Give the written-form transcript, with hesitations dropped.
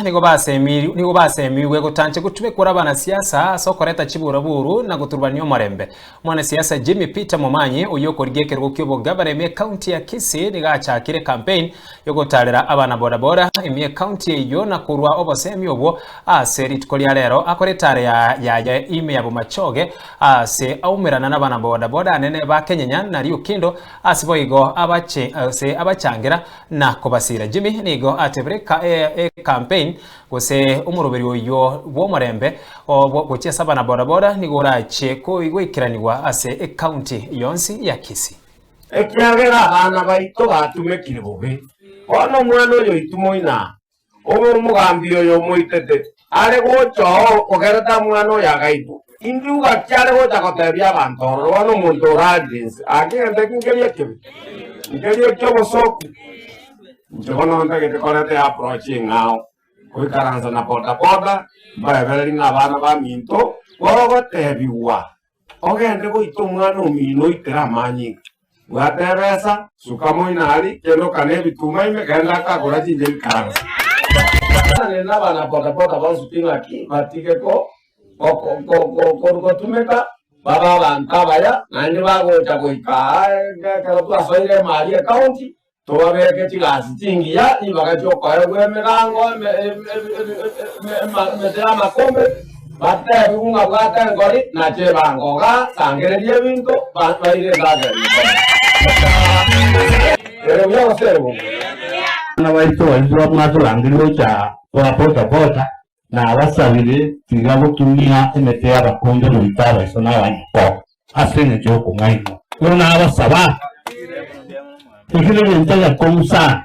bodaboda nigo basemiri nigo basemigwe gotancha gotumekwa abanasiasa ase okoreta chiburaburu na goturubania omorembe. Mwanasiasa Jimmy Peter Momanyi oyio okorigia ekerogo ki'obogavana ime ekaunti ya Kisii nigo achakire ecampaign yogotarera abana bodaboda ime ekaunti eyio na korwa obosemi obwo ase rituko ria rero akore etare yaye ime ya Bomachoge ase aumerana nabana bodaboda anene ba Kenyenya na Riokindo ase boigo abache ase abachangera na kobasira. Jimmy nigo atebire ecampaign gose omoroberi oyio bw'omorembe gochia ase abana bodaboda nigo orachie goikeranigwa ase ecounty yonsi ya Kisii. Ekiagera abana baito batumekire bobe. Bono omwana oyo oitwe moino aa, obe omogambi oyo omoitete, are gocha oo ogerete omwana oyo agaitwa. Inki gaki are gocha gotebia abanto ororo? Bono omonto orarire inse, aa kegento eki nkeria ekibe? Nkeria eki'obosooku? Inche bono ntagete koreta eapproach eng'ao, goikaransa na bodaboda, mbaebererie ng'a abana baminto, bogotebigwa Ogende goita omwana omino oitere amanyinga. Bwata ebesa, suka moino aria, kende okane ebituma ime, genda akagora chinche ikaranse. Nere nabana bodaboda bonsi pi ng'aki batige gotumeka babe abanto abaya, naende bagocha goika aa ekero twasoire emari ecounty, Tobabeke chigasi chingiya, ribaga chi'okoegwa emegango, emete y'amakombe, bateebigwe ng'a bwata engori, na chibango iga, sangereria ebinto, baire endagera rikori. Ere buya gose ere bobe? Abana baito baria mwatorangeria gocha koa boda boda, nabasabire tiga gotumia emete y'abakunde goita abaiso na abanyoko. Ase engencho y'okong'ainwa. Bono nabasaba, ekio negento egekong'u sana.